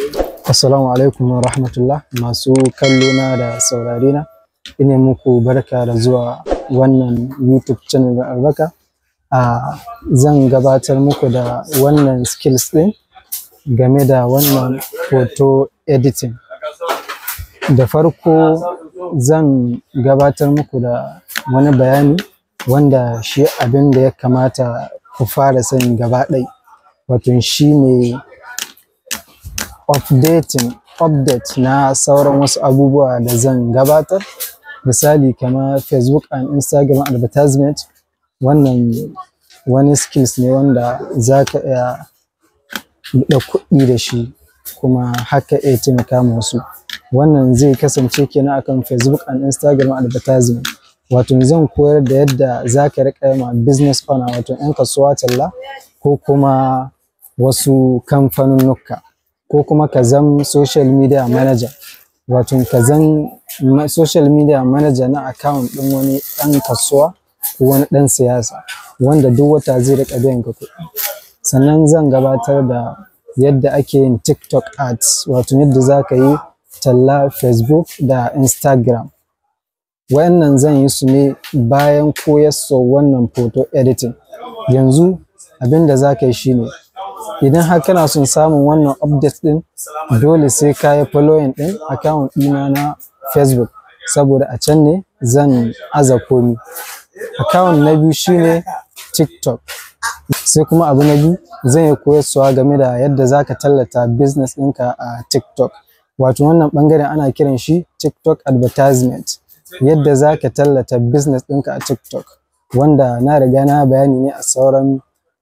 Assalamu alaikum wa rahmatullah, masu kallo na da saurare na, ina muku barka da zuwa wannan YouTube channel mai albarka. Zan gabatar muku da wannan skills ɗin game da wannan photo editing. Da farko zan gabatar muku da wani bayani wanda shi abin da ya kamata ku fara sani gaba ɗaya, wato shi ne update na sauran wasu abubuwa da zan gabatar. Misali kamar Facebook and Instagram advertisement, wannan wani skills ne wanda za ka iya buɗe kuɗi da shi kuma haka iya taimaka ma wasu. Wannan zai kasance kenan akan Facebook and Instagram advertisement. Wato zan koyar da yadda za ka riƙa ma business owner, wato 'yan kasuwa, talla ko kuma wasu kamfanunnuka, ko kuma ka zam social media manager, wato ka zan social media manager na account ɗin wani ɗan kasuwa ko wani ɗan siyasa wanda duk wata zai riƙa biyan ka kuɗi. Sannan zan gabatar da yadda ake yin TikTok ads, wato yadda za ka yi talla Facebook da Instagram. Wayannan zan yi su ne bayan koyarwa wannan photo editing. Yanzu abin da za ka yi shine, idan har kana son samun wannan update ɗin, dole sai ka yi following ɗin account ɗina na Facebook, saboda a can ne zan aza komi. Account na biyu shine TikTok. Sai kuma abu na biyu, zan yi koyarwa game da yadda za ka tallata business ɗinka a TikTok. Wato wannan ɓangaren ana kiran shi TikTok advertisement. Yadda za ka tallata business ɗinka a TikTok, wanda na riga na bayani ne a sauran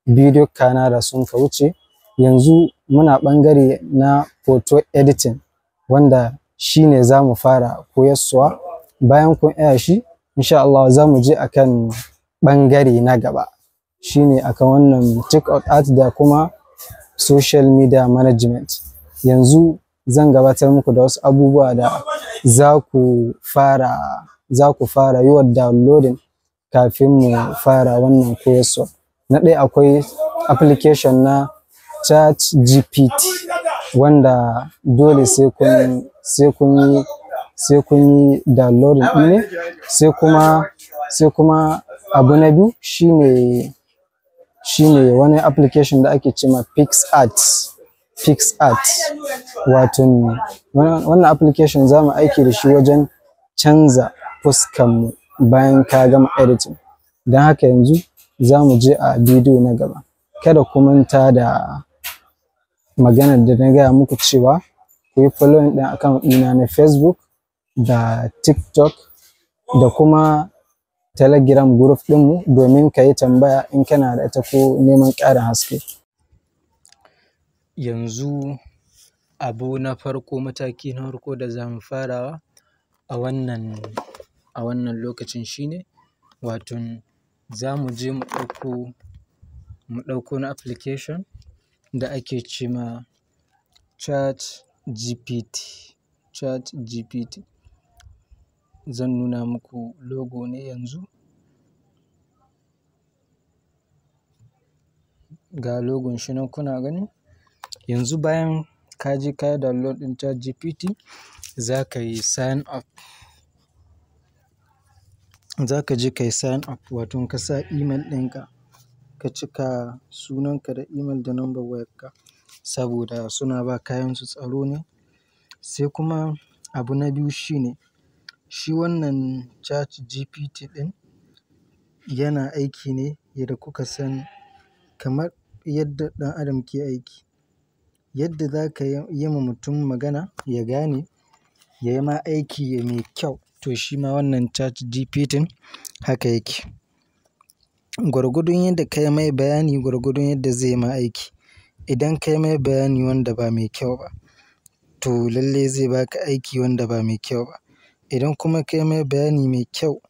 bidiyo kana da sun ka wuce. Yanzu muna ɓangare na photo editing, wanda shi ne za mu fara koyarwa. Bayan kun iya shi, insha Allah za mu je akan ɓangare na gaba, shine akan wannan TikTok ads da kuma social media management. Yanzu zan gabatar muku da wasu abubuwa da za ku fara yi wa downloading kafin mu fara wannan koyarwa. Na ɗaya, akwai application na ChatGPT wanda dole sai kun yi downloading ɗin ne. Sai kuma abu na biyu shine wani application da ake cema PicsArt. PicsArt, wato wannan application za mu aiki da shi wajen canza fuskanmu bayan ka gama editing. Don haka yanzu za mu je a bidiyo na gaba. Kada ku manta da maganar da na gaya muku cewa ku yi following ɗin account ɗina na Facebook da TikTok da kuma Telegram group ɗinmu, domin ka yi tambaya in kana da ita ko neman ƙarin haske. Yanzu abu na farko, mataki na farko da za mu farawa a wannan lokacin shine, waton za mu je mu ɗauko na application da ake ce ma ChatGPT. ChatGPT, zan nuna muku logo ne yanzu. Ga logon shi nan kuna gani. Yanzu bayan ka je ka yi download ɗin ChatGPT, za ka yi sign up. Za ka je ka yi sign up, wato ka sa email ɗinka, ka cika sunanka da email da number wayarka, saboda suna ba kayansu tsaro ne. Sai kuma abu na biyu shine, shi wannan ChatGPT ɗin yana aiki ne yadda kuka san kamar yadda ɗan adam ke aiki. Yadda za ka yi ma mutum magana ya gane, ya yi ma aiki mai kyau, to shi ma wannan ChatGPT haka yake. Gwargwadon yadda ka yi mai bayani, gwargwadon yadda zai ma aiki. Idan ka yi mai bayani wanda ba mai kyau ba, to lalle zai baka aiki wanda ba mai kyau ba. Idan kuma ka yi mai bayani mai kyau,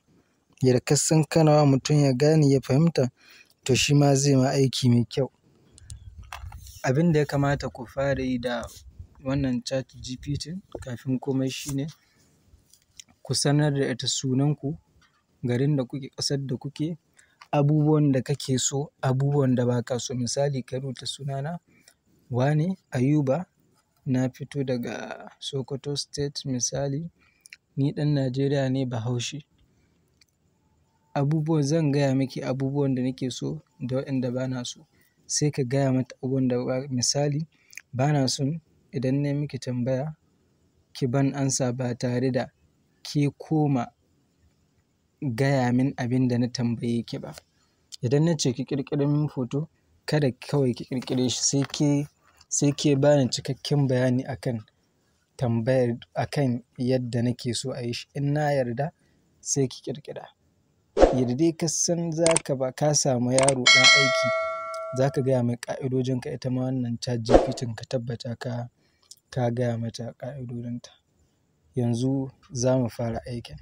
yadda ka san kana wa mutum ya gane, ya fahimta, to shi ma zai ma aiki mai kyau. Abin da ya kamata ku fara yi da wannan ChatGPT kafin komai shine ku sanar da ita sunanku, garin da kuke, ƙasar da kuke, abubuwan da kake so, abubuwan da ba ka so. Misali, ka rubuta sunana wane Ayuba. Na fito daga Sokoto State misali. Ni ɗan Najeriya ne, Bahaushe. Abubuwan zan gaya miki, abubuwan da nake so da waɗanda bana so. Sai ka gaya mata abubuwan da ba, misali, bana son idan na miki tambaya ki ban amsa ba tare da ke koma gaya min abin da na tambaye ki ba. Idan na ce ki ƙirƙiro min hoto, kada kawai ki ƙirƙire shi, sai ke bani cikakken bayani akan tambayar, akan yadda nake so a yi shi. In na yarda, sai ki ƙirƙira. Yadda dai ka san za ka ba ka samu yaro ɗan aiki, za ka gaya mai ƙa'idojinka, ita ma wannan ChatGPT ka tabbata ka gaya mata ƙa'idodinta. Yanzu za mu fara aikin.